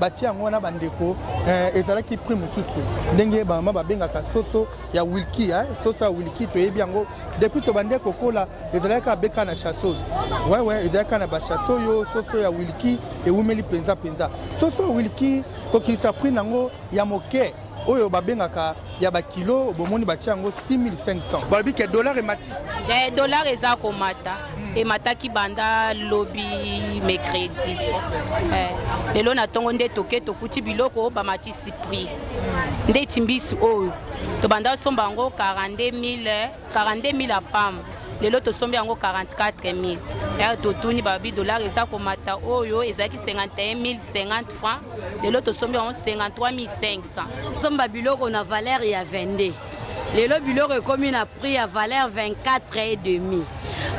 Batie yango wana bandeko eh, ezalaki prix mosusu ndenge bamama babengaka soso ya wilki eh, soso ya wilki toyebi yango depuis tobandaki kokola ezalaki kaka beka na chasse oyo wewe ezalaki kaka na bachasse oyo soso ya wilki ewumeli mpenza mpenza soso ya wilki kokilisa prix nango ya moke oyo babengaka ya bakilo bomoni batia yango 6500 balobi ke dollar emati eh, dollar eza komata hmm. emataki banda lobi mercredi eh, lelo na ntongo nde toke tokuti biloko bamatisi prix hmm. ndeti mbisi oyo tobanda osomba yango 42000 42000 ya pamba lelo tosombi yango 44000 ere totuni balobi dollar eza komata oyo ezalaki 51050 francs lelo tosombi yango 53500 Somba biloko na valeur ya 22 lelo biloko ekomi na prix ya valeur 24 et demi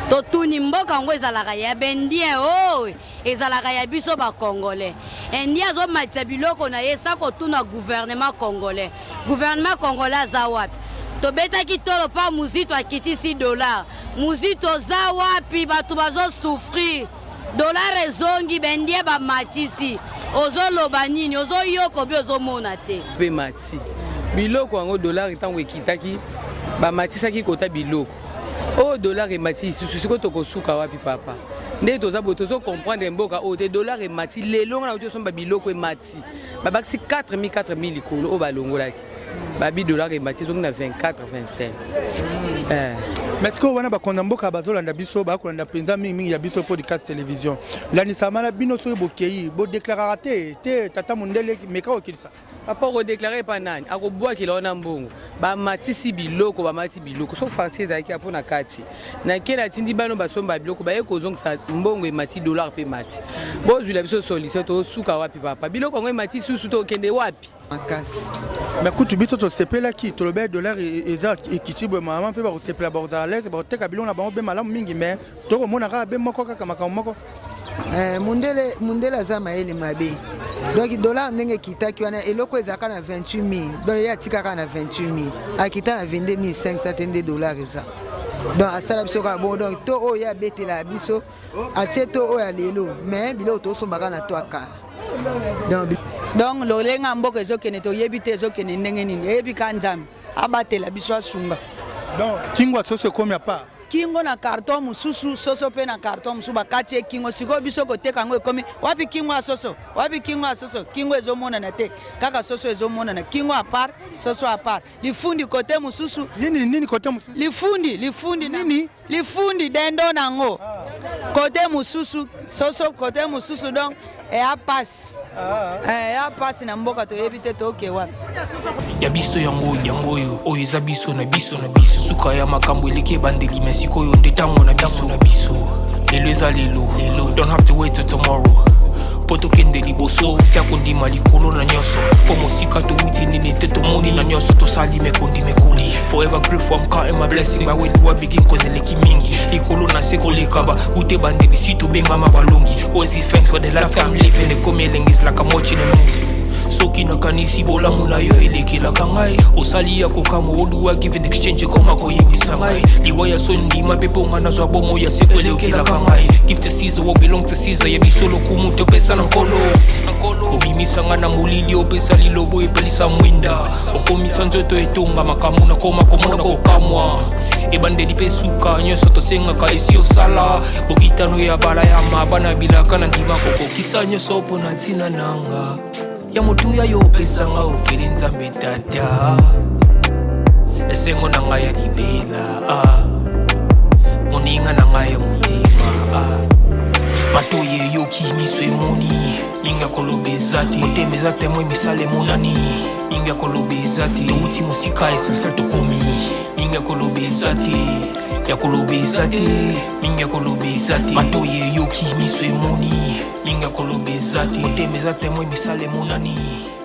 totuni mboka yango ezalaka ya baindien o oh, ezalaka ya biso bacongolais indien azomatisa biloko na ye sa kotuna gouvernement congolais gouvernement congolais aza wapi tobetaki tolo mpa muzito akitisi dollar muzito oza wapi bato bazosouffrir Dollar ezongi bendie bamatisi ozoloba nini ozoyoka obi ozomona te mpe mati biloko yango dollar ntango ekitaki bamatisaki kota biloko oyo oh, dollar emati lisusu sikoyo tokosuka wapi papa nde toza boye tozo comprendre mboka oyo te dollar emati lelo nga nauti osomba biloko emati babakisi 4000 4000 likolo oyo balongolaki babi dollar emati ezongi na 24 25 eh. Mais sikoyo wana bakonda mboka bazolanda biso bakolanda mpenza mingimingi ya biso podcast télévision landisama na bino soki bokei bodeklaraka te te tata mondele meka kokilisa papa okodeklare epa nani akobwakela wana mbongo bamatisi biloko bamatisi biloko so facture ezalaki ya mpo na kati nake natindi bano basomba biloko baye kozongisa mbongo emati dollar mpe emati bozwila biso solution tosuka wapi papa biloko yango emati susu tokende wapi makasi mais kutu biso tosepelaki tolobaki dollar e, eza ekiti boye mama mpe bakosepela bakozala lese bakoteka biloko na bango mpe malamu mingi mais tokomona kaka be moko kaka makambo moko eh, mundele mundele aza mayele mabe donc dollar ndenge ekitaki wana eloko ezalaka na 28 000 donc ye atikaka na 28 000 akita na 22 500 te nde dollar eza donc asala biso kaka bongo donc to oyo ye abetelaka biso atie to oyo ya lelo mais biloko tosombaka na to ya kala donc donc lolenge ya mboka ezokende toyebi te ezokende ndenge nini eyebi ka nzambe abatela biso asunga donc kingo ya soso ekomi ya part kingo na carton mosusu soso mpe na carton mosusu bakati ye kingo sikoyo biso koteka yango ekomi wapi kingo ya soso wapi kingo ya soso kingo ezomonana te kaka soso ezomonana kingo à part soso à part lifundi kote mosusu nini nini kote mosusu lifundi lifundi nini lifundi dendo nango kote mosusu soso kote mosusu donc eya pasi ah. eh, eya pasi na mboka toyebi te toke wapi ya biso yango yango oyo oyo eza biso na biso na biso suka ya makambo eleki ebandeli me sikoyo nde ntango na biso na biso lelo eza lelo lelo don't have to wait till tomorrow mpo tokende liboso tia kondima likolo na nyonso mpo mosika towuti nini te tomoni na nyonso tosali mekondi mekoli forever grateful I'm counting my blessing by where do I begin cause eleki mingi likolo na se koleka ba ute bandeli si tobengama balongi always give thanks for the life I'm living ekomi elengi is like I'm watching a movie soki nakanisi bolamu na yo elekelaka ngai osali ya kokamwa oduwa give in exchange ekoma koyebisa ngai liwa ya soni ndima mpe mpo ngai nazwa bomoi ya seko elekelaka ngai give to Caesar what belong to Caesar ya biso lokumu topesa na nkolo obimisa ngai na molili opesa lilobo epelisa mwinda okomisa nzoto etonga makambo nakoma komona kokamwa ebandeli mpe suka nyonso tosengaka esi osala bokitano ya balayama bana bilaka na ndima kokokisa nyonso mpo na ntina nanga ya motuya yo opesanga ofeli nzambe tata esengo na ngai ya libela ah. moninga na ngai ya motema ah. matoyi eyoki miso emoni mingi ya koloba eza te motema eza temwe misala emonani mingi ya koloba eza te towuti mosika essentiel tokomi mingi ya koloba eza te ya koloba eza te mingi ya koloba eza te matoyi eyoki miso emoni mingi ya koloba eza te motema eza temwe misala emonani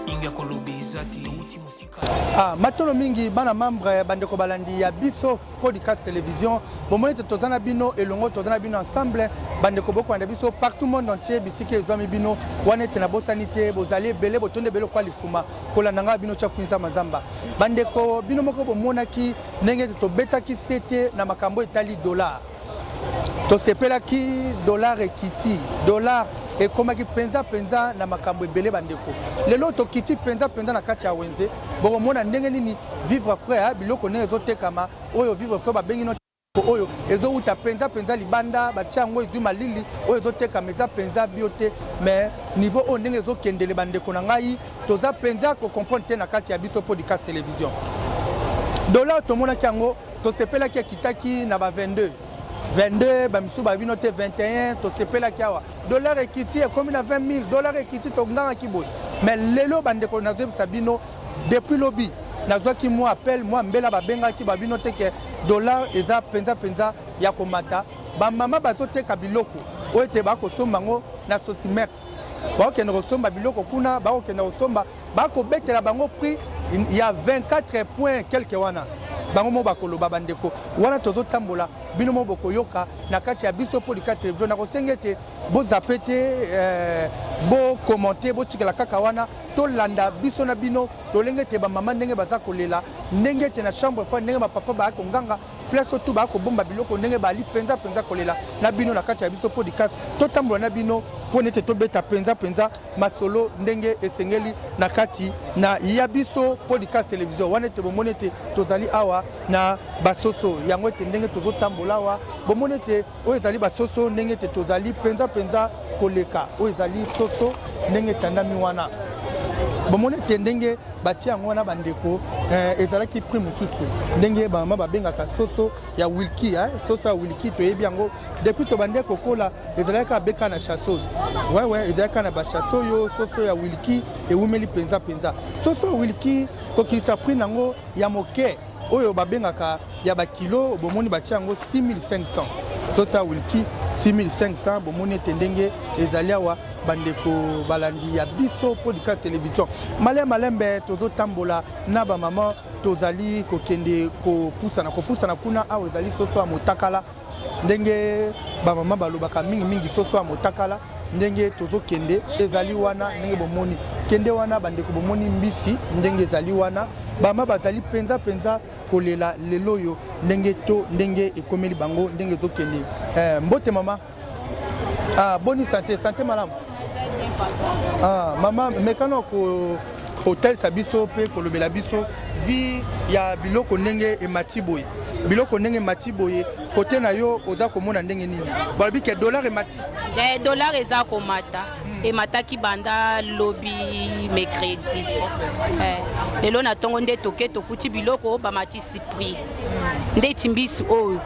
mingi ya koloba eza te towuti mosika Ah, matolo mingi bana membre bandeko balandi ya biso podcast télévision bomoni ete toza na bino elongo toza na bino ensemble bandeko bokolanda biso partout monde entier bisika ezwami bino wana ete nabosani te bozali ebele botondi ebele okwa lifuma kolanda ngai bino tyafunisa mazamba bandeko bino moko bomonaki ndenge ete tobetaki sete na makambo etali dollar tosepelaki dollar ekiti dollar ekomaki mpenza mpenza na makambo ebele. Bandeko, lelo tokiti mpenza mpenza na kati ya wenze, bokomona ndenge nini vivre frais, biloko ndenge ezotekama. Oyo vivre frais babengi no oyo ezowuta mpenza mpenza libanda, batia yango, ezwi malili, oyo ezotekama eza mpenza bio te. Mais niveau oyo ndenge ezokendele, bandeko na ngai, toza mpenza kocomprendre te. Na kati ya biso podcast télévision, dollar tomonaki yango, tosepelaki, ekitaki na ba 22 22, bamisusu babino te 21. Tosepelaki awa, dollar ekiti, ekomi na 20 000, dollar ekiti, tongangaki boye. Mais lelo, bandeko, nazoyebisa bino, depuis lobi nazwaki mwa appel, mwa mbela, babengaki babino te ke dollar eza mpenza mpenza ya komata. Bamama bazoteka biloko oyo ete bakosomba yango na Socimex, bakokende kosomba biloko kuna, bakokende kosomba, bakobetela bango prix ya 24 point quelque wana. Bango mo bakoloba. Bandeko, wana tozotambola, bino mo bokoyoka na kati ya biso podcast télévision. Nakosenga ete bozapper te, bocommenter, botikela kaka wana, tolanda biso na bino lolenge ete bamama ndenge baza kolela, ndenge ete na chambre froide, ndenge bapapa baya konganga, place oyo tu baya kobomba biloko, ndenge bali mpenza mpenza kolela na bino. Na kati ya biso podcast, totambola na bino mpo nete tobeta mpenza mpenza masolo ndenge esengeli na kati na ya biso podcast télévision. Wana ete bomoni ete tozali awa na basoso yango, ete ndenge tozotambola awa, bomoni ete oyo ezali basoso, ndenge ete tozali mpenza mpenza koleka. Oyo ezali soso ndenge etandami wana, bomoni ete ndenge batia yango wana. Bandeko, ezalaki prix mosusu, ndenge bamama babengaka soso ya wilki, soso ya wilki toyebi yango depuis tobande kokola, ezalaki kaka beka na chasse oyo. Wewe ezalaki kaka na bachasse oyo. Soso ya wilki ewumeli mpenza mpenza. Soso ya wilki, kokilisa prix nango ya moke oyo babengaka ya bakilo, bomoni batia yango 6500. Soso ya wilki 6500. Bomoni ete ndenge ezali awa, bandeko balandi ya biso podcast télévision, malembe malembe tozotambola na bamama, tozali kokende kopusana kopusana kuna. Awa ezali soso ya motakala, ndenge bamama balobaka mingimingi, soso ya motakala. Ndenge tozokende, ezali wana ndenge bomoni kende wana. Bandeko, bomoni mbisi ndenge ezali wana. Bama bazali mpenza mpenza kolela lelo oyo, ndenge to ndenge ekomeli bango, ndenge ezokende. Mbote mama. Ah, boni santé? Santé malamu. Ah, mama, mekano kotalisa biso mpe kolobela biso vie ya biloko ndenge emati boye. Biloko ndenge emati boye, kote na yo oza komona ndenge nini? Balobi ke dollar emati. Dollar eza komata, emataki banda lobi mercredi. Lelo na ntongo nde toke, tokuti biloko bamatisi prix. Ndeti mbisi oyo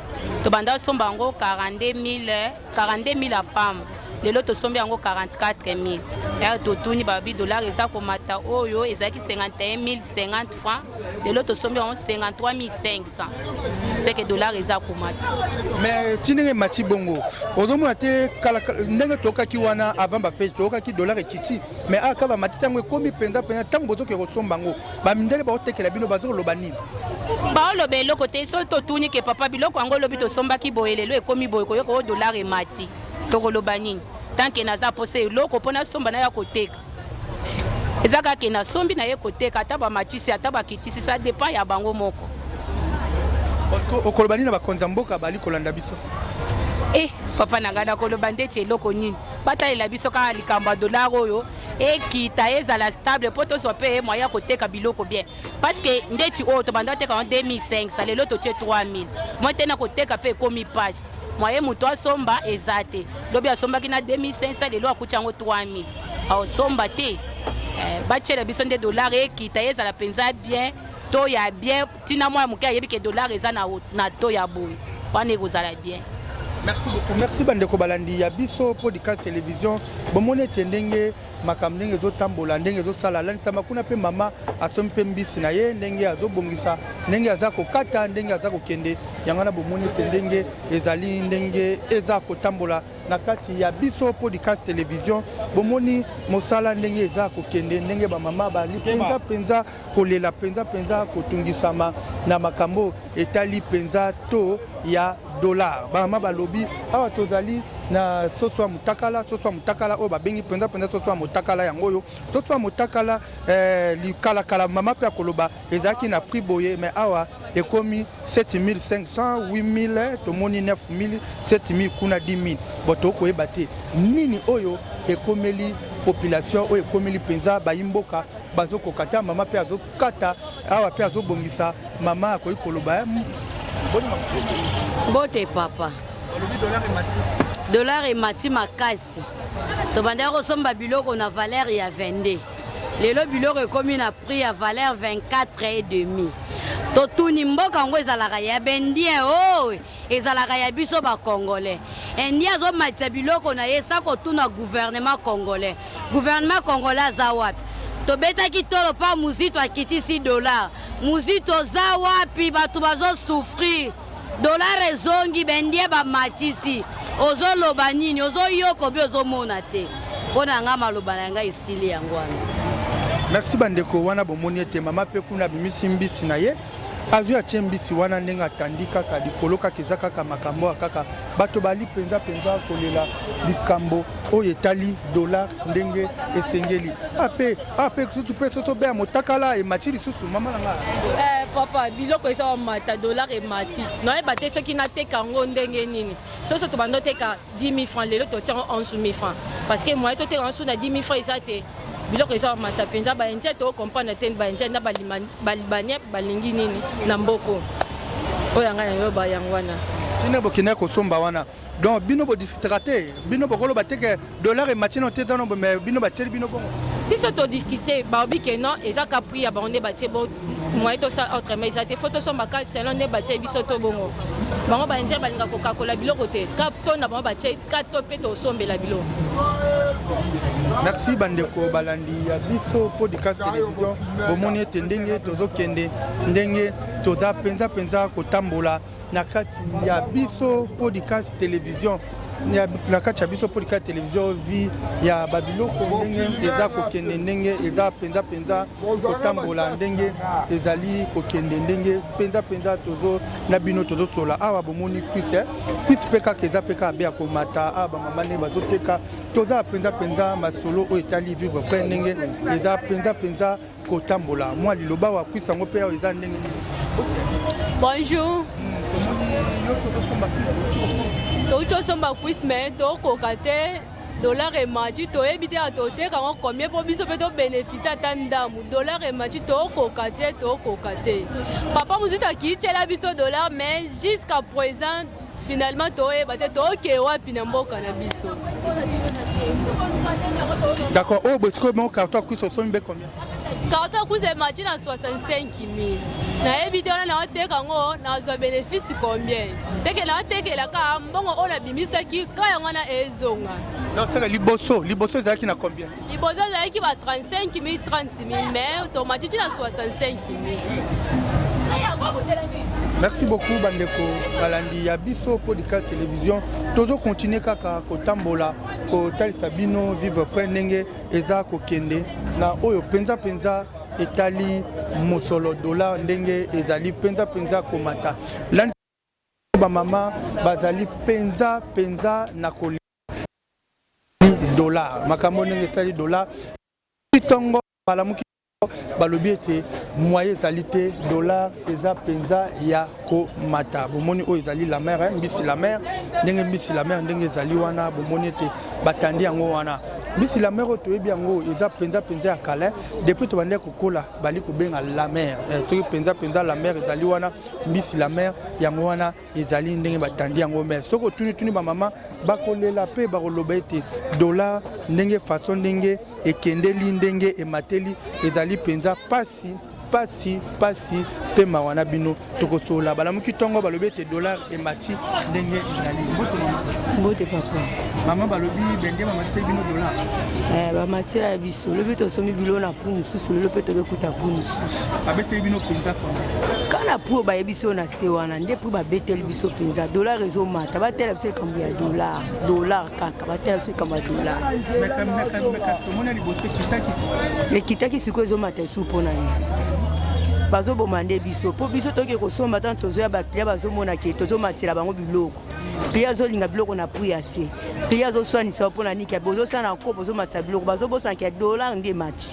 tobanda osomba yango 42 000 ya pamba, lelo tosombi yango 44 000. Ere totuni, babi dollar eza komata. Oyo ezalaki 51 050 francs, lelo tosombi yango 53 500. Seke dollar eza komata. Mais ti ndenge emati bongo, ozomona te ndenge toyokaki wana avant bafêtes, toyokaki dollar ekiti, mais aka bamatisi yango, ekomi mpenza mpenza. Ntango bozoke kosomba yango, bamindele baotekela bino, bazokoloba nini? Baoloba eloko te. So totuni ke papa, biloko yango olobi tosombaki boye, lelo ekomi boye, koyoka oyo dollar emati, tokoloba nini? Tant que naza posa eloko mpo nasomba, naya koteka, eza kaka nasombi, naye koteka, ata bamatisi, ata bakitisi, ça dépend ya bango moko. Parce que okoloba nini na bakonzi ya mboka bali kolanda biso? Papa na ngai, nakoloba ndeti eloko nini? Batalela biso kaka likambo ya dollar oyo ekita, ezala stable, mpo tozwa mpe moyen ya koteka biloko bien. Parce que ndeti oyo tobanda koteka yango 2500, lelo totie 3000. Moi te na koteka mpe ekomi mpasi, moyen moto asomba eza te. Lobi asombaki na 2500, lelo akuti yango 3000, aosomba te. Batiela biso nde dollar ekita, ezala mpenza bien to ya bien, ntina mwana moke ayebi ke dollar eza na to ya boye wana, ekozala bien. Merci beaucoup, merci. Bandeko balandi ya biso podcast télévision, bomoni ete ndenge makambo ndenge ezotambola, ndenge ezosala, alandisama kuna mpe mama asombi mpe mbisi na ye, ndenge azobongisa, ndenge aza kokata, ndenge aza kokende yango wana. Bomoni ete ndenge ezali, ndenge eza kotambola na kati ya biso podcast télévision, bomoni mosala ndenge eza kokende, ndenge bamama bali mpenza mpenza kolela, mpenza mpenza kotungisama na makambo etali mpenza to ya dollar. Bamama balobi awa tozali na soso ya motakala, soso ya motakala oyo babengi mpenza mpenza soso ya motakala yango oyo soso ya motakala eh, likalakala mama mpe akoloba ezalaki na prix boye mais awa ekomi 7500 8000 tomoni 9000 7000 kuna 10000 bo tokoyeba te nini oyo ekomeli population oyo ekomeli mpenza bayi mboka bazokoka te mama mpe azokata awa mpe azobongisa mama akoki koloba eh, mbote papa dollar emati makasi tobandaki kosomba biloko na valeur ya 22 lelo biloko ekomi na prix ya valeur 24 et demi totuni mboka yango ezalaka ya baindien o oh, ezalaka ya biso bacongolais indien azomatisa biloko na ye sa kotuna gouvernement congolais gouvernement congolais aza wapi tobetaki tolo mpa muzito akitisi dollar muzito oza wapi bato bazosouffrir dollar ezongi bendie bamatisi ozoloba nini ozoyoka obi ozomona te mpo na ngai maloba na ngai esili yango wana merci bandeko wana bomoni ete mama mpe kuna abimisi mbisi na ye azwi atie mbisi wana ndenge atandi kaka likolo kaka eza kaka makambo ya kaka bato bali mpenza mpenza kolela likambo oyo etali dollar ndenge esengeli ape ape susu mpe soso be ya motakala emati lisusu mama na nga eh, papa biloko eza omata dollar emati nayeba te soki nateka yango ndenge nini soso tobanda oteka 10 000 francs lelo totia yango 11 000 francs parce que moyen toteka yango su na 10 000 francs eza te biloko eza omata mpenza baindien tocomprendre te baindien na balibanais balingi nini na mboko oyo yanga nayoba yango wana tina bokendaki kosomba wana donc bino bodiscutaka te bino bokoloba te ke dollar emati no te tano mais bino batieli bino bongo biso todiscute balobi ke non eza ka prix ya bango nde batie bo moyen tosala autrement eza te fo tosomba ka selon nde batie biso to bongo bango baindien balinga kokakola biloko te ka to na bango batie ka to mpe tosombela biloko merci bandeko balandi ya biso podcast télévision bomoni ete ndenge tozokende ndenge toza mpenza mpenza kotambola na kati ya biso podcast télévision na kati ya biso podcast télévision vie ya babiloko ndenge eza kokende ndenge eza mpenza mpenza kotambola ndenge ezali kokende ndenge mpenza mpenza tozo na bino tozosola awa bomoni kwise kwisi mpe kaka eza mpe kaka be ya komata awa bamama ndenge bazoteka toza mpenza mpenza masolo oyo etali vivre frais ndenge eza mpenza mpenza kotambola mwa liloba wa kwisi yango mpe awa eza ndenge nini? Bonjour. Touti osomba kwisi me tokoka te dollar emati toyebi te ya toteka yango combien mpo biso mpe tobénéficie ata ndambu dollar emati tokoka te tokoka te papa mosusu akityela biso dollar mais jusqu'à présent Finalement toyeba te toke wapi na mboka na biso. D'accord, oyo boye sikoyo bongo carton ya cuisse osombi mpe combien? Carton ya cuisse emati na 65 000. Nayebi te wana naoteka yango nazwa bénéfice combien? Seke naotekela kaka mbongo oyo nabimisaki ka yango wana ezonga. Non, seke liboso, liboso ezalaki na combien? Liboso ezalaki ba 35 000 30 000 mais tomati ti na 65 000. Merci beaucoup bandeko balandi ya biso podcast télévision tozo continuer kaka kotambola kotalisa bino vivre frais ndenge eza kokende na oyo mpenza mpenza etali mosolo dollar ndenge ezali mpenza mpenza komata bamama bazali mpenza mpenza na kolia dollar makambo ndenge esali dollar ntongo balamuki balobi ete moyen ezali te dollar eza mpenza ya komata bomoni oyo ezali la mer mbisi la mer ndenge mbisi la mer ndenge ezali wana bomoni ete batandi yango wana mbisi la mer oyo toyebi yango eza mpenza mpenza ya kala depuis tobandaki kokola bali kobenga la mer eh, soki mpenza mpenza la mer ezali wana mbisi la mer yango wana ezali ndenge batandi yango me soki otunituni bamama bakolela mpe bakoloba ete dollar ndenge façon ndenge ekendeli ndenge emateli ezali mpenza pasi pasi pasi mpe mawa na bino tokosolola balamuki ntongo balobi ete dollar emati ndenge ezali mbote mama mbote papa mama balobi bende bamatiseli bino dollar eh, bamatela ya biso lobi tosombi bilo na pu mosusu lelo mpe tokekuta pu mosusu babeteli bino mpenza kaka prix oyo bayebisi oyo na se wana nde prix babeteli biso mpenza dollar ezomata batela biso likambo ya dollar dollar kaka batela biso likambo ya dollar ekitaki sikoyo ezomata esu mpo na nini? Bazoboma nde biso mpo biso toke kosomba ntango tozoya baclient bazomona ke tozomatela bango biloko. Client azolinga biloko na prix ya se. Client azoswanisa yo mpo na nini ke bozosala na nko bozomatisa biloko bazobosana ke dollar nde emati.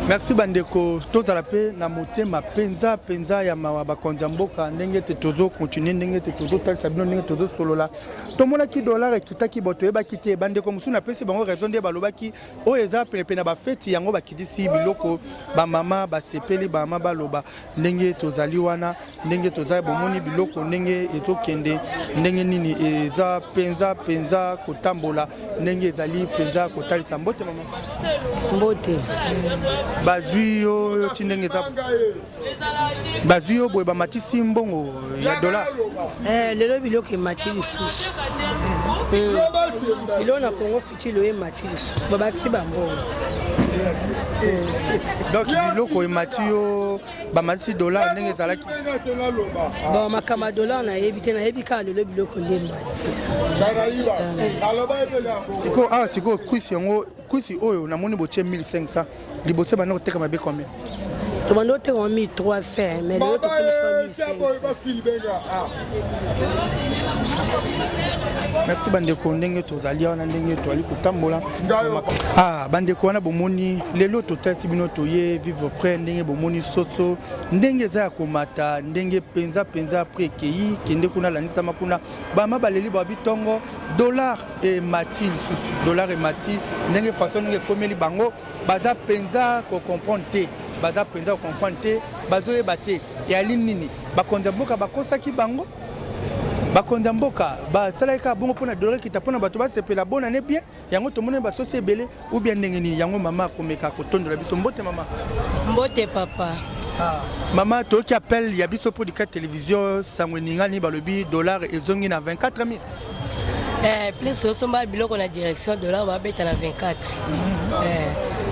Merci bandeko, tozala mpe na motema mpenza mpenza ya mawa bakonzi ya mboka, ndenge ete tozokontinue, ndenge ete tozotalisa bino, ndenge tozosolola. Tomonaki dollar ekitaki, bo toyebaki te. Bandeko mosusu napesi bango raison nde balobaki oyo eza penepene na bafeti yango bakitisi biloko, bamama basepeli, bamama baloba ndenge tozali wana, ndenge toza bomoni biloko ndenge ezokende, ndenge nini eza mpenza mpenza kotambola, ndenge ezali mpenza kotalisa. Mbote mama. Mbote. Bazwi yo ti ndenge eza, bazwi yo boye, bamatisi mbongo ya dollar. Eh, lelo biloko emati lisusu. Biloko na Congo Futil oyo emati lisusu, babakisi bambongo. Donc biloko emati yo, bamatisi dollar ndenge ezalaki. Bon, makambo ya dollar nayebi te, nayebi kaka lelo biloko nde emati. Sikoyo awa, sikoyo kwisi yango, kwisi oyo namoni botie 1500, liboso ebanda koteka mabe combien? Tobanda oteka 1300, mais lelo tokomisa 1500. Merci bandeko, ndenge tozali wana, ndenge toali kotambola. Ah, bandeko wana bomoni lelo totalisi bino toye vivre frais, ndenge bomoni soso ndenge eza ya komata, ndenge mpenza mpenza prix ekei kende kuna, landisama kuna bama baleli babi ntongo dollar emati lisusu, dollar emati ndenge façon ndenge ekomeli bango, baza mpenza kocomprendre te, baza mpenza kocomprendre te, bazoyeba te eyali nini. Bakonzi ya mboka bakosaki bango, bakonzi ya mboka basalaki kaka bongo mpona dollar ekita, mpona bato basepela bonane bien. Yango tomoni basosi ebele ou bien ndenge nini yango. Mama akomeka kotondola biso. Mbote mama. Mbote papa. Ah, mama, toyoki appel ya biso Podcast Télévision, sango eningani, balobi dollar ezongi na 24 000. Eh, place tosomba biloko na direction, dollar babeta na 24. Eh,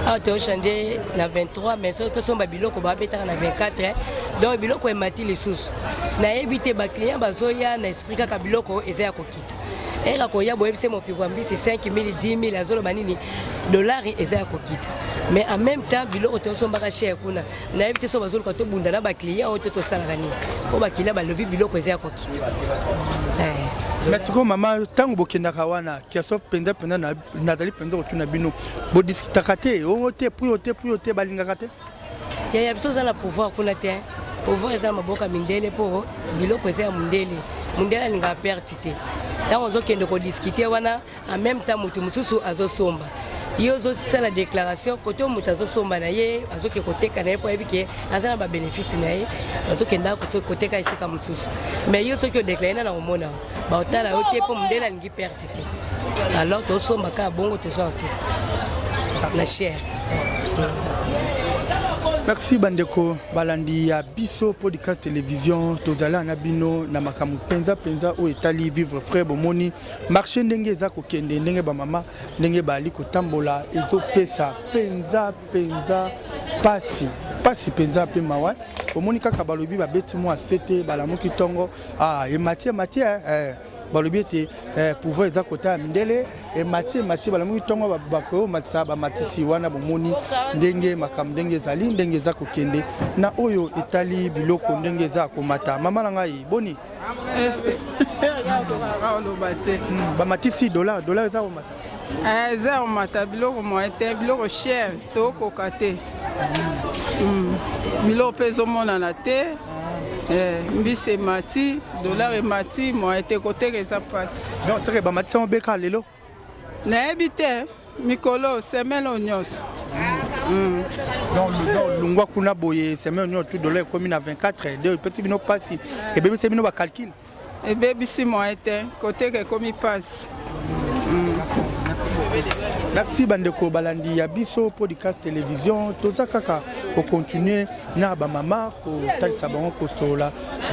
awa tochange na 23, mais soki tosomba biloko babetaka na 24. Donc biloko emati lisusu, nayebi te. Baclient bazoya na esprit kaka biloko eza ya kokita. Eka koya boyebise mopiko ya mbisi 5000, 10000, azoloba nini? Dollar eza ya kokita, mais en même temps biloko tosombaka cher kuna. Nayebi te so bazoluka tobunda na baclient oyo to tosalaka nini, po baclient balobi biloko eza ya kokita. Mais sikoyo mama, ntango bokendaka wana kiaso mpenza mpenza, nazali mpenza kotuna bino, bodiskutaka te ongo te prix oyo te, prix oyo te, balingaka te? Yaya, biso oza na pouvoir kuna te. Pouvoir eza na maboko ya mindele, mpo biloko eza ya mondele. Mondele alingaka perte te. Ntango ozokende kodiskute wana, en même temps moto mosusu azosomba. Ye ozosala déclaration kote oyo moto azosomba na ye, azoke koteka na ye mpo ayebi ke aza na babénéfice na ye, azokenda koteka esika mosusu. Mais yo soki odeklare na na komona baotala yo te, mpo mondele alingi perte te. Alors tosomba kaka bongo, tozwa te na cher. Merci bandeko balandi ya biso Podcast Télévision, tozali na bino na makambo mpenza mpenza oyo etali vivre frais. Bomoni marché ndenge eza kokende, ndenge bamama ndenge bali kotambola, ezopesa mpenza mpenza pasi, pasi mpenza mpe mawa. Omoni kaka balobi babeti mwa sete, balamuki ntongo, ah, emati, emati, eh. Balobi ete eh, pouvoir eza kota ya mindele, emati, emati, balamuki ntongo bakoyomatisa, bamatisi wana. Bomoni ndenge makambo ndenge ezali, ndenge eza kokende na oyo etali biloko ndenge eza komata. Mama na ngai, boni? Bamatisi dollar, dollar eza komata. Eza komata biloko moye te, biloko cher, tokoka te. Biloko mpe ezomonana te. Mbisi emati, dollar emati, moye te koteka, eza mpasi. Donc seke bamatisi yango beka lelo? Nayebi te, mikolo semaine oyo nyonso. Donc lungwa kuna boye, semaine nyonso tu dollar ekomi na 24 de, epesi bino mpasi, ebebisi bino bacalcul. Ebebisi, moye te koteka, ekomi mpasi. Merci bandeko balandi ya biso Podcast Télévision, toza kaka kocontinue na bamama, kotalisa bango, kosolola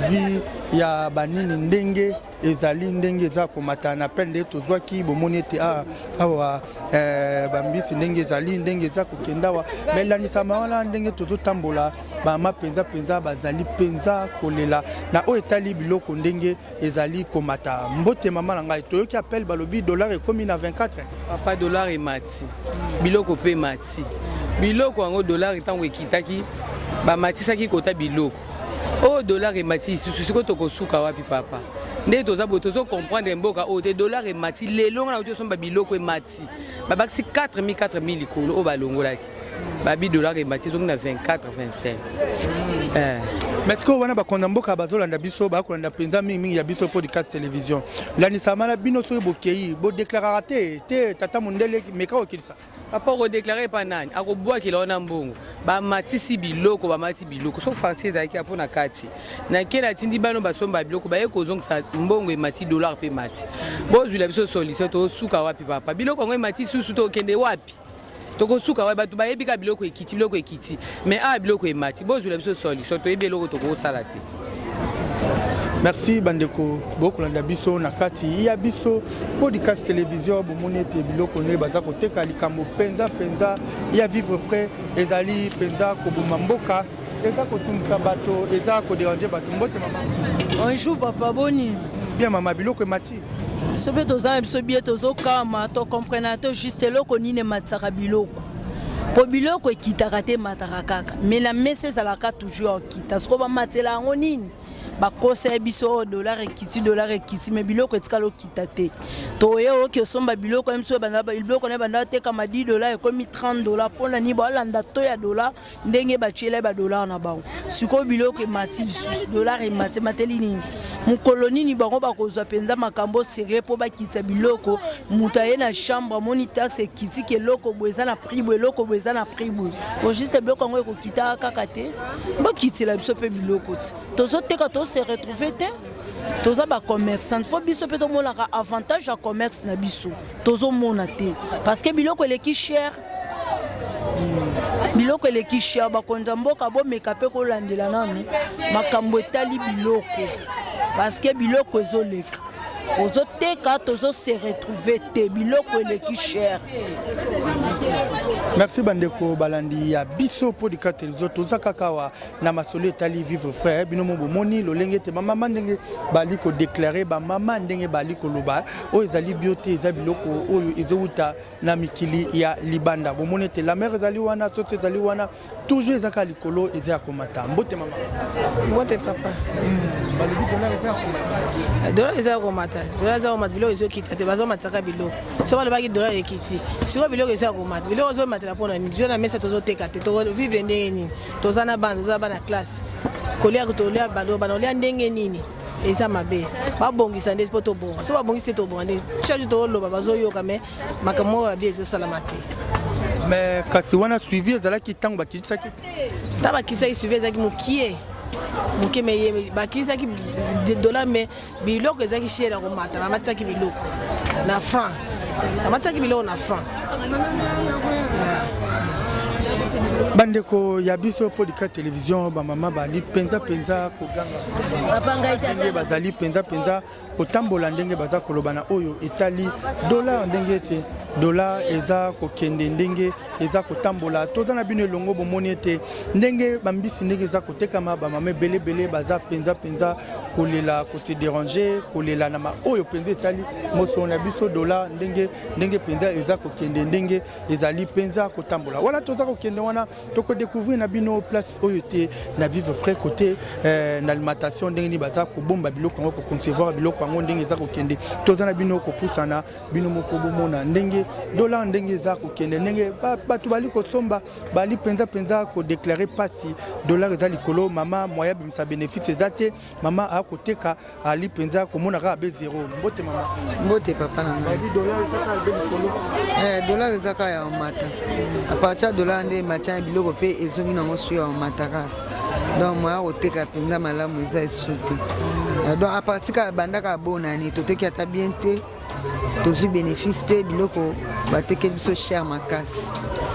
vie ya banini ndenge. ezali ndenge eza komata na pele nde tozwaki bomoni ete ah, awa eh, bambisi ndenge ezali ndenge eza kokenda awa me landisama wana ndenge tozotambola bama mpenza mpenza bazali mpenza kolela na oyo etali biloko ndenge ezali komata. Mbote mama na ngai, toyoki appel balobi dollar ekomi na 24. Papa dollar emati, biloko mpe emati. Biloko yango dollar ntango ekitaki bamatisaki kota biloko. Oyo dollar emati lisusu sikoyo tokosuka wapi papa? Nde toza boye tozo comprendre mboka oyo te dollar emati lelo nga nauti osomba biloko emati babakisi 4000 4000 likolo oyo balongolaki. Babi dollar emati ezongi na 24 25. Eh. Mais sikoyo wana bakonda mboka bazolanda biso bakolanda mpenza mingimingi ya biso podcast télévision landisama na bino soki bokei bodeklaraka te te tata mondele meka kokilisa papa okodeklare epa nani akobwakela wana mbongo bamatisi biloko bamatisi biloko so facture ezalaki ya mpo na kati nake natindi bano basomba biloko baye kozongisa mbongo emati dollar mpe emati bozwila biso solution tosuka wapi papa biloko yango emati susu tokende wapi tokosuka wapi bato bayebi kaka biloko ekiti biloko ekiti mais awa biloko emati bozwela biso solution toyebi eloko tokosala te merci bandeko bokolanda biso na kati ya biso podcast télévision bomoni ete biloko nde baza koteka likambo mpenza mpenza ya vivre frais ezali mpenza koboma mboka eza kotungisa bato eza koderange bato mbote mama bonjour papa boni bien mama biloko emati biso mpe toza na biso bie tozokama tocomprena te juste eloko nini ematisaka biloko mpo biloko ekitaka te emataka kaka me na mesa ezalaka toujours okita sikoyo bamatela yango nini bakosa ya biso oyo oh, dollar ekiti dollar ekiti me biloko etikala okita te toye oki osomba biloko ya biso biloko na banda otekama 10 dollar ekomi 30 dollar mpo na nini baolanda to ya dollar ndenge batiela ba dollar na bango sikoyo biloko emati lisusu dollar emati emateli nini mokolo nini bango bakozwa mpenza makambo serie mpo bakitisa biloko moto aye na chambre amoni taxe ekiti ke eloko boye eza na prix boye eloko boye eza na prix boye ojuste biloko yango ekokitaka kaka te bokitela biso mpe biloko ti tozoteka tose retrouve te toza bacommerçante fo biso mpe tomonaka avantage ya commerce na biso tozomona te parce que biloko eleki cher biloko eleki cher bakonzi ya mboka bomeka mpe kolandela nanu makambo etali biloko parceke biloko ezoleka ozoteka tozo se retrouver te biloko eleki cher merci bandeko balandi ya biso podika television toza kaka awa na masolo etali vivre frère bino mo bomoni lolenge ete bamama ndenge bali kodeklare bamama ndenge bali koloba oyo ezali bio te eza biloko oyo ezowuta na mikili ya libanda bomoni ete la mer ezali wana soso ezali wana toujours eza kaka likolo eza ya komata mbote mama mbote papa hmm, balobi dollar eza ya komata dollar eza ya komata dollar eza ya komata biloko ezokita te bazomatisaka biloko so balobaki dollar ekiti sikoyo biloko eza ya komata biloko ezomatela mpo na nini biso na mesa tozoteka te tovivre ndenge nini toza na bana toza bana classe kolia tolia bana olia ndenge nini eza mabe babongisa nde mpo tobonga so babongisi te tobonga nde chaque jour toloba bazoyoka mais makambo oyo babi ezosalama te mais kasi wana suivi ezalaki ntango bakitisaki ntango bakitisaki suivi ezalaki mokie moke me bakitisaki dollar mais biloko ezalaki chere ya komata bamatisaki biloko na franc bamatisaki biloko na franc bandeko ya biso podika television bamama bali mpenza mpenza koganga ndenge bazali mpenza mpenza kotambola ndenge baza koloba na oyo etali dollar ndenge ete dollar eza kokende ndenge eza kotambola toza na bino elongo bomoni ete ndenge bambisi ndenge eza kotekama bamama ebele ebele baza mpenza mpenza kolela kose déranger kolela na maoyo mpenza etali mosolo na biso dollar ndenge ndenge mpenza eza kokende ndenge ezali mpenza kotambola wana toza kokende wana toko découvrir na bino place oyo te na vivre frais côté euh, na alimentation ndenge nini baza kobomba biloko yango koconcevoir biloko yango ndenge eza kokende toza na bino kopusana bino moko bomona ndenge dollar ndenge eza kokende ndenge bato bali kosomba bali mpenza mpenza kodeklare mpasi dollar eza likolo mama moyen abimisa bénéfice eza te mama akoteka ali mpenza komona kaka be zero mbote mama mbote papa na ngai dollar eza kaka be likolo eh, dollar eza kaka ya omata a partir ya dollar nde emati ya biloko mpe ezongi nango su ya omata kaka donc moya koteka mpenza malamu eza esu te eh, donc a partir kaka banda kaka bonani toteki ata bien te tozwi bénéfice te biloko batekeli biso cher makasi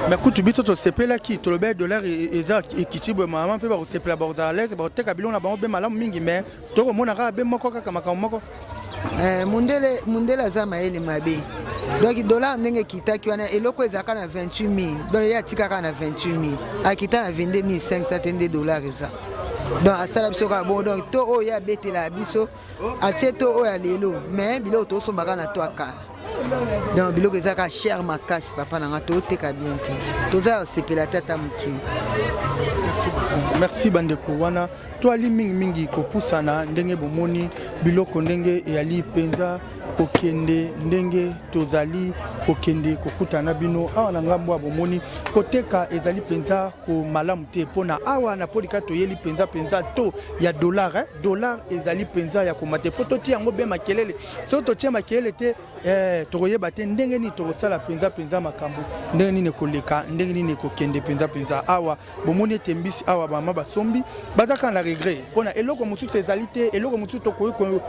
mais kutu biso tosepelaki tolobaki dollar e, eza ekiti boye mama mpe bakosepela bakozala lese bakoteka biloko na bango mpe malamu mingi mais tokomona kaka be moko kaka makambo moko. Eh, mundele mundele aza mayele mabe donc dollar ndenge ekitaki wana eloko ezalaka na 28 000 donc ye atikaka na 28 000 akita na 22 500 te nde dollar eza donc asala biso kaka bongo donc to oyo ye abetelaka biso atie to oyo ya lelo mais biloko tosombaka na to ya kala donc biloko eza kaka cher makasi papa na nga toteka bien te toza ya kosepela te ata moke. Merci bandeko wana toali mingimingi kopusana ndenge bomoni biloko ndenge eyali mpenza kokende ndenge tozali kokende kokutana na bino awa na ngambo ya bomoni koteka ezali mpenza ko malamu te mpo na awa na polika toyeli mpenza mpenza to ya dollar eh? Dollar ezali mpenza ya komata fo totia yango be makelele soki totie makelele te eh, tokoyeba te ndenge nini tokosala mpenza mpenza makambo ndenge nini ekoleka ndenge nini ekokende mpenza mpenza awa bomoni ete mbisi awa bamama basombi baza kaka na regret mpona eloko mosusu ezali te eloko mosusu tokoki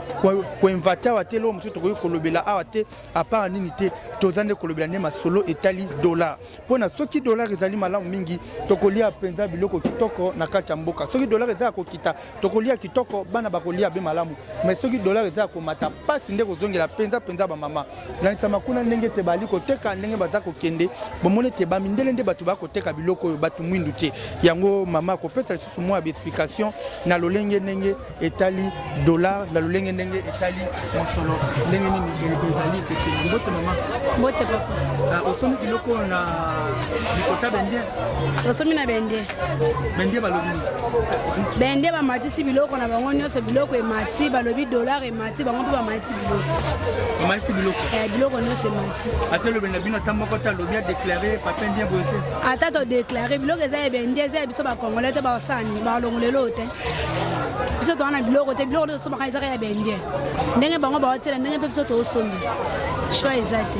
koinvate awa te eloko mosusu tokoki kolobela awa te apart nini te toza nde kolobela nde masolo etali dollar mpona soki dollar ezali malamu mingi tokolia mpenza biloko kitoko na kati ya mboka soki dollar eza ya kokita tokolia kitoko bana bakolia be malamu mais soki dollar eza ya komata mpasi nde kozongela mpenza mpenza bamama landisama kuna ndenge ete bali koteka ndenge baza kokende bomoni ete bamindele nde bato bakoteka biloko oyo bato mwindu te yango mama akopesa lisusu mwa baexplication na lolenge ndenge etali dollar na lolenge ndenge etali mosolo ndenge nini ezali kokende. Mbote mama. Mbote papa. Ah, osombi biloko na likota bendien? Tosombi na bendien. Bendien balobi nini? Bendien bamatisi biloko na bango nyonso, biloko emati, balobi dollar emati, bango mpe bamatisi biloko. Bamatisi biloko? Eh, biloko nyonso emati. Ata elobeli na bino ata moko te alobi adeklare papa indien boye te? Ata todeklare biloko eza ya bendien, eza ya biso bacongolais te, basani balongola eloko te. Biso toza na biloko te, biloko nyonso tosomaka ezaka ya baindien, ndenge bango baotiela, ndenge mpe biso toosombi, choix eza te.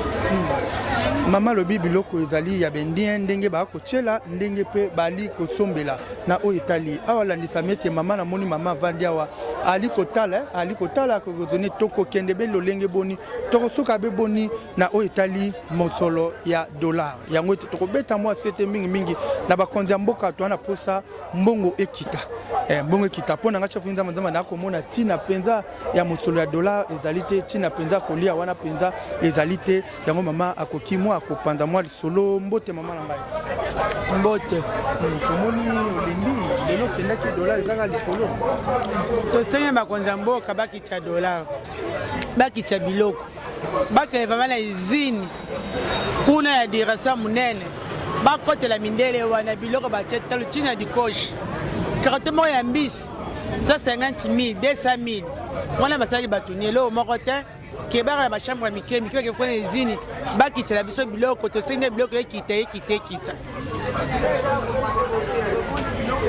Mama alobi biloko ezali ya baindien, ndenge bakotiela, ndenge mpe bali kosombela na oyo etali awa. Alandisami ete mama, namoni mama avandi awa ali kotala, ali kotala kokozone tokokende be lolenge boni, tokosuka be boni na oyo etali mosolo ya dollar. Yango ete tokobeta mwa sete mingimingi na bakonzi ya mboka, toza na posa mbongo ekita, eh, mbongo ekita mpo na ngai chef nzamba nzamba nakomona ntina mpenza ya mosolo ya dollar ezali te, ntina mpenza kolia wana mpenza ezali te. Yango mama akoki mwa akopanza mwa lisolo. Mbote mama na ngai. Mbote. Tomoni olembi lelo, okendaki dollar ezaka likolo. Tosengi na bakonzi ya mboka bakitya dollar, bakitya biloko, bakende vraimen na usine kuna ya direction ya monene, bakotela mindele wana biloko batie talo ntina dikoche carton moko ya mbisi 150 000, 200 000 wana basali bato ni eloko moko te kebaka na bachambre ya mike mike bake kuna usine bakitela biso biloko. Tosengi nde biloko ekita, ekita, ekita.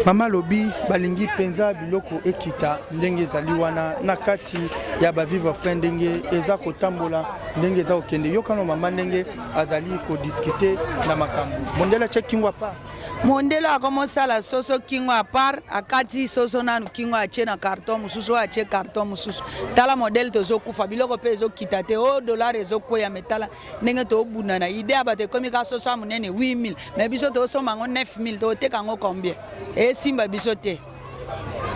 Mama alobi balingi mpenza biloko ekita ndenge ezali wana na kati ya bavivre frais, ndenge eza kotambola, ndenge eza kokende. Yokano mama ndenge azali kodiskute na makambo mondele atie kingo apa. Mondele akomosala soso kingo apart, akati soso nanu kingo, atie na carton mosusu, oyo atie carton mosusu. Tala modele tozokufa, biloko mpe ezokita te, o dollar ezokweya me tala ndenge tobunda na ide ya bato ekomi kaka soso ya monene 8000 me biso tosomba yango 9000, toteka yango combien? Esimba biso te.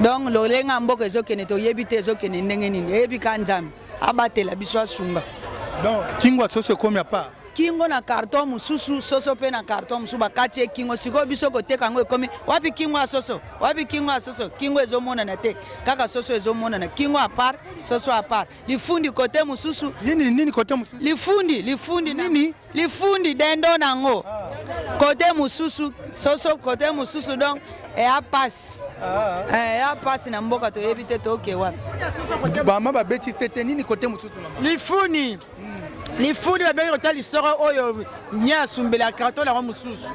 Donc lolenge ya mboka ezokende toyebi te ezokende ndenge nini, eyebi ka Nzambe abatela biso, asunga. Donc kingo ya soso ekomi apart? Kingo na carton mosusu, soso mpe na carton mosusu, bakati ye kingo. Sikoyo biso koteka yango ekomi wapi kingo ya soso, wapi kingo ya soso? Kingo ezomonana te, kaka soso ezomonana, kingo apart, soso apart, lifundi kote mosusu. Nini nini kote mosusu? Lifundi, lifundi nini, lifundi dendo nango kote mosusu, soso kote mosusu. Donc eya pasi, eya pasi na mboka, toyebi te toke wapi. Bama babeti sete nini kote mosusu mama? Lifuni, lifuni babengi kota lisoro oyo nye asumbela carton yango mosusu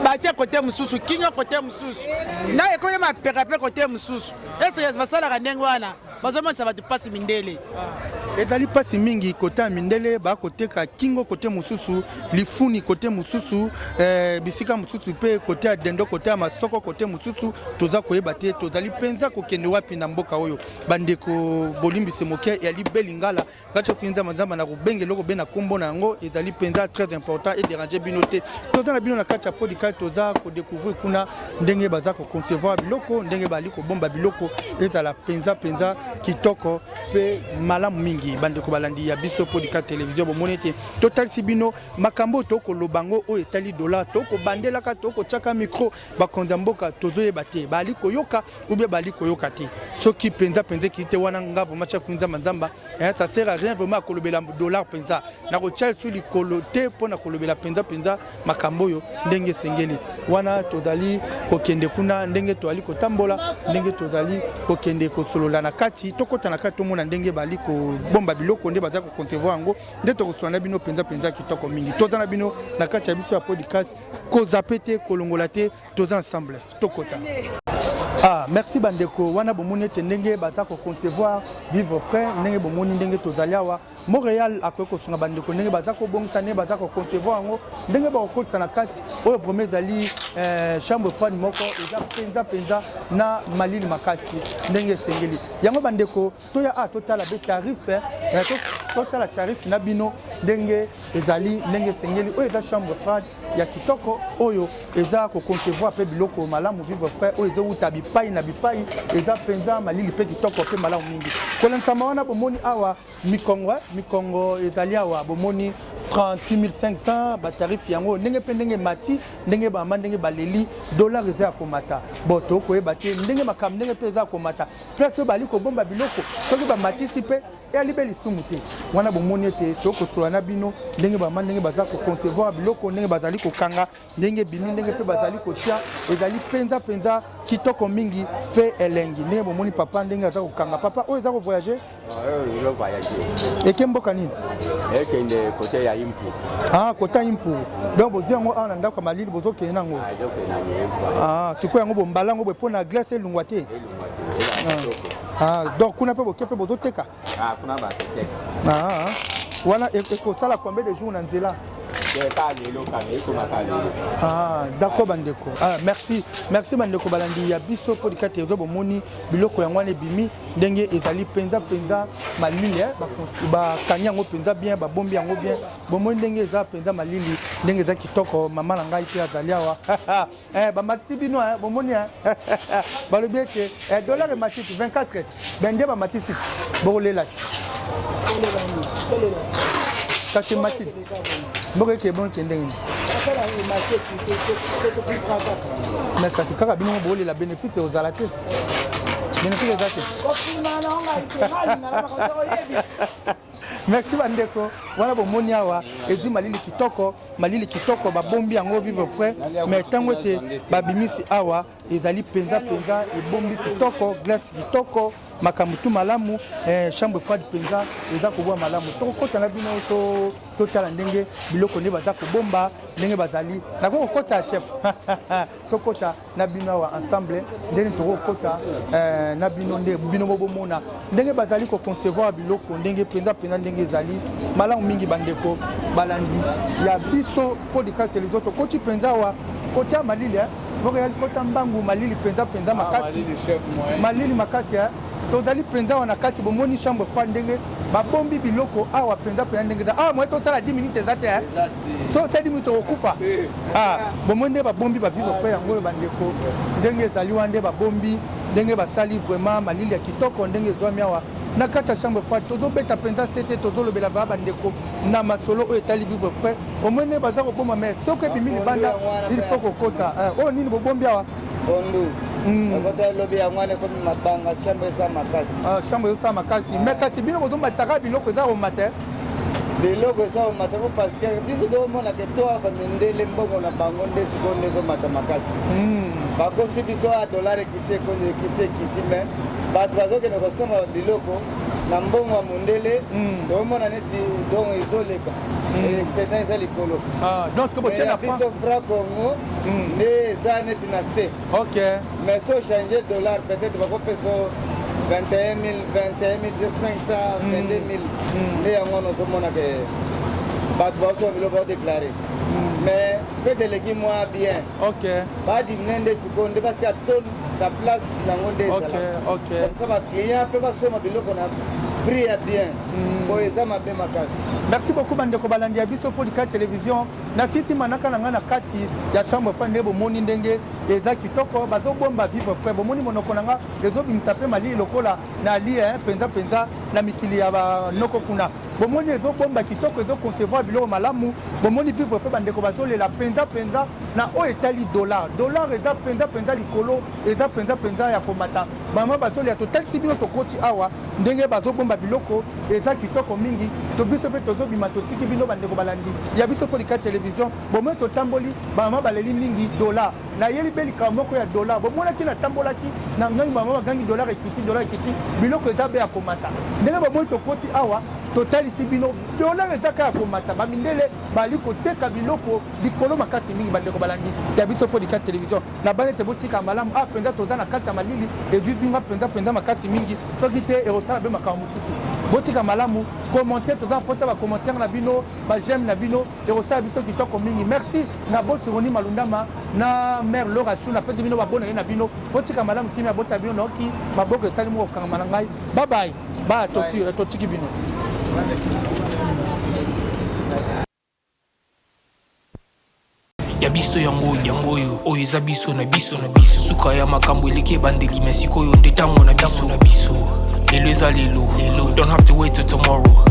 batie kote mosusu, kingo kote mosusu, na ekomi mapeka mpe kote mosusu. Ese basalaka ndenge wana, bazomonisa bato mpasi mindele. Ezali mpasi mingi kota ya mindele bakoteka kingo kote mosusu, lifuni kote mosusu, eh, bisika mosusu mpe kote ya dendo, kote ya masoko kote mosusu. Toza koyeba te tozali mpenza kokende wapi na mboka oyo. Bandeko bolimbisi moke ya libelingala kati ofi nzamba nzamba na kobenga eloko be na nkombo na yango ezali mpenza très important et déranger bino te. Toza na bino na kati ya podika, toza kodécouvrir kuna ndenge baza koconcevoir biloko, ndenge bali kobomba biloko ezala mpenza mpenza kitoko mpe malamu mingi. mingi bandeko balandi ya biso Podika Television. Bomoni ete totalisi bino makambo oyo tokoloba yango oyo etali dollar, tokobandelaka, tokotiaka micro bakonzi ya mboka, tozoyeba te bali koyoka ou bien bali koyoka te. Soki mpenza mpenza ekii te wana, nga vraiment chef Nzamba Nzamba, eh, ça sert à rien vraiment kolobela dollar mpenza, nakotia lisusu likolo te mpo na kolobela mpenza mpenza makambo oyo ndenge esengeli. Wana tozali kokende kuna, ndenge tozali kotambola, ndenge tozali kokende kosolola na kati, tokɔta na kati, tomona ndenge bali kobomba biloko, nde baza koconcevoir yango, nde tokosolola na bino mpenza mpenza kitoko mingi. Toza na bino na kati ya biso ya podcast, kozape te, kolongola te, toza ensemble, tokota. Ah, merci bandeko. Wana bomoni ete ndenge baza koconcevoir vivre frais, ndenge bomoni ndenge tozali awa Montréal, akoki kosunga bandeko ndenge baza kobongisa, ndenge baza koconcevoir yango, ndenge bakokotisa na kati oyo. Vraiment ezali chambre froide moko eza mpenza mpenza na malili makasi ndenge esengeli yango. Bandeko, toya a totala be tarif, totala tarif na bino ndenge ezali, ndenge esengeli. Oyo eza chambre froide ya kitoko oyo eza koconcevoir mpe biloko malamu, vivre frais oyo ezowuta bipai na bipai, eza mpenza malili mpe kitoko mpe malamu mingi. Kolandisama wana, bomoni awa mikongo, mikongo ezali awa, bomoni 38 500 batarif yango ndenge mpe ndenge emati, ndenge bama ndenge baleli dollar eza ya komata. Bon, tokoyeba te ndenge makambo ndenge mpe eza ya komata. Place oyo bali kobomba biloko, soki bamatisi mpe eyali mpe lisumu te. Wana bomoni ete tokosola na bino ndenge bama ndenge baza koconcevoir biloko, ndenge bazali kokanga, ndenge ebimi, ndenge mpe bazali kotia, ezali mpenza mpenza kitoko mingi mpe elengi. Ndenge bomoni papa ndenge aza kokanga, papa oyo eza kovoyage, eke mboka nini? Ekende côté ya Impu. Ah, côté ya Impu. Donc bozwi yango awa na ndako ya malili, bozokende nango. Ah, sikoyo yango bombala yango boye mpo na glace elungwa te. Ah, donc kuna mpe boke mpe bozoteka? Ah, kuna bakoteka. Ah, wana ekosala combien de jours na nzela? Lelo kaka ekomaka lelo. Ah, d'accord bandeko. Ah, merci, merci bandeko balandi ya biso Podika Television. Bomoni biloko yango wana ebimi ndenge ezali mpenza mpenza malili, bakangi yango mpenza bien, babombi yango bien. Bomoni ndenge eza mpenza malili, ndenge eza kitoko. Mama na ngai mpe azali awa. Bamatisi bino, bomoni balobi ete dollar ematisi 24 bende, bamatisi, bokolela te, kasi emati mboka eke ebonke ndenge nini? Mais kasi kaka bino bolela, bénéfice ozala te, bénéfice eza te. Merci bandeko. Wana bomoni awa ezwi malili kitoko, malili kitoko, babombi yango vivre frais. Mais ntango ete babimisi awa, ezali mpenza mpenza ebombi kitoko, glace kitoko, makambo tu malamu. Chambre froide mpenza eza kobwa malamu. Tokokɔta na bino, totala ndenge biloko nde baza kobomba, ndenge bazali. Nakoki kokɔta, chef? Tokɔta na bino awa ensemble ndenge tokokɔta na bino, nde bino bobomona ndenge bazali koconcevoir biloko, ndenge mpenza mpenza ndenge ezali malamu mingi. Bandeko balandi ya biso Podika Television, tokoti mpenza awa kotia malili moko eyali kota mbangu, malili mpenza mpenza makasi, malili makasi. Tozali mpenza awa na kati, bomoni chambre froide ndenge babombi biloko awa mpenza mpenza ndenge eza awa. Moye tosala 10 minutes eza te, so osali 10 minutes okokufa. Bomoni nde babombi bavivre frais yango oyo, bandeko, ndenge ezali wana, nde babombi, ndenge basali vraiment malili ya kitoko, ndenge ezwami awa na kati ya chambre froide. Tozobeta mpenza sete, tozolobela baa bandeko na masolo oyo etali vivre frais. Omoni nde baza koboma, mais soki ebimi libanda, il faut kokota. Oyo nini bobombi awa? Pondu ekota elobi yango wana ekomi mabanga, chambre eza makasi. Chambre ezosala makasi, mais kasi bino bozomataka biloko eza komata. Biloko eza komata po parce que biso tokomonaka to bamindele mbongo na bango nde sikoyo nde ezomata makasi. Bakosi biso a dollar ekiti, ekiti, ekiti, mais bato bazokende kosomba biloko na mbongo ya mondele, tokomona neti donc ezoleka, excédent eza likolo. Donc biso franc Congo nde eza neti na se. Mais so change dollar, peut-être bakopesa 21 000, 21 500, 22 000. Nde yango wana ozomona ke bato baosomba biloko baodéclare, mais fête eleki mwa bien. Badiminuer nde sikoyo, nde batia taux na place nango nde ezalaka comme ça, baclient mpe basomba biloko na Prix ya bien. Boye eza mabe makasi. Merci beaucoup bandeko balandi ya biso Podika Television. Na sisi manaka na ngai na kati ya chambre froide nde bomoni ndenge eza kitoko, bazobomba vivre frais. Bomoni monoko na nga ezobimisa mpe malili lokola na li mpenza mpenza na mikili ya banoko kuna. Bomoni ezobomba kitoko, ezo concevoir biloko malamu. Bomoni vivre frais, bandeko bazolela mpenza mpenza na oyo etali dollar. Dollar eza mpenza mpenza likolo, eza mpenza mpenza ya komata. Mama bazolela, totalisi bino, tokoti awa ndenge bazobomba biloko eza kitoko mingi. To biso mpe tozobima, totiki bino bandeko balandi ya biso Podika Television. Bomoni totamboli, bamama baleli mingi dollar. Nayeli mpe likambo moko ya dollar. Bomonaki natambolaki na ngangi, bamama bagangi dollar ekiti, dollar ekiti, biloko eza be ya komata. Ndenge bomoni tokoti awa, totalisi bino dollar eza kaka ya komata. Bamindele bali koteka biloko likolo makasi mingi. Bandeko balandi ya biso Podika Television, na bana ete botika malamu. Awa mpenza toza na kati ya malili, ezwi nga mpenza mpenza makasi mingi, soki te ekosala mpe makambo mosusu. Botika malamu commentaire, toza na mposa ba commentaire na bino, ba j'aime na bino, ekosala biso kitoko mingi. Merci na bosi Roni Malundama na mère Laura Chou, napesi bino babonane na bino. Botika malamu, kimia bota bino, naoki maboko esali moko kokangama na ngai. Bye bye, ba totiki bino. Ya biso yango yango oyo oyo eza biso na biso na biso. Suka ya makambo eleki ebandeli, me sikoyo nde ntango na biso na biso. Lelo eza lelo lelo, don't have to wait till tomorrow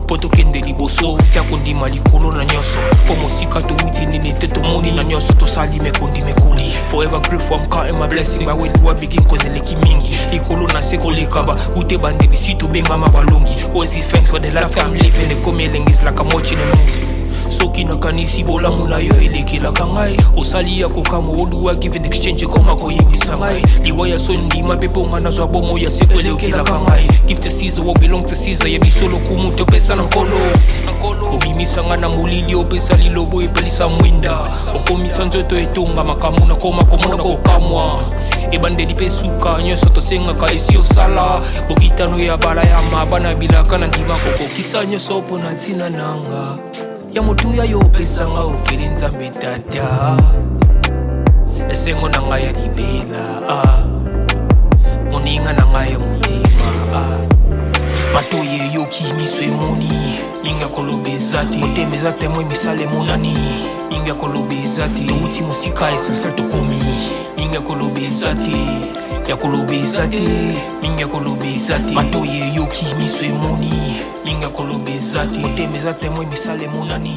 mpo tokende liboso. Tia kondima likolo na nyonso, mpo mosika towuti nini te, tomoni na nyonso tosali mekondi mekoli. Forever grateful, I'm counting my blessing. By where do I begin? Cause eleki mingi likolo na se koleka ba ute bandeli si tobengama balongi. Always give thanks for the life I'm living. Ekomi elengi, is like I'm watching a movie. Soki nakanisi bolamu na yo elekelaka ngai, osali ya kokamwa. Oduwa give in exchange, ekoma koyebisa ngai liwa ya soni. Ndima mpe mpo nga nazwa bomo ya seko, elekelaka ngai. Give to Caesar what belong to Caesar. Ya biso lokumu topesa na Nkolo. Obimisa nga na molili, opesa lilobo epelisa mwinda, okomisa nzoto etonga makambo nakoma komona kokamwa. Ebandeli mpe suka, nyonso tosengaka esi osala. Bokitano ya bala ya mabana bilaka na ndima kokokisa nyonso mpo na ntina nanga ya motuya yo opesanga ofeli. Nzambe Tata, esengo na ngai ya libela, ah. Moninga na ngai ya motema, ah. Matoi eyoki, miso emoni, mingi ya koloba eza te. Motema eza témoin, misala emonani, mingi ya koloba eza te. Towuti mosika, essentiel tokomi, mingi ya koloba eza te, ya koloba eza te, mingi ya koloba eza te. Matoi eyoki, miso emoni, mingi ya koloba eza te. Motema eza témoin, misala emonani.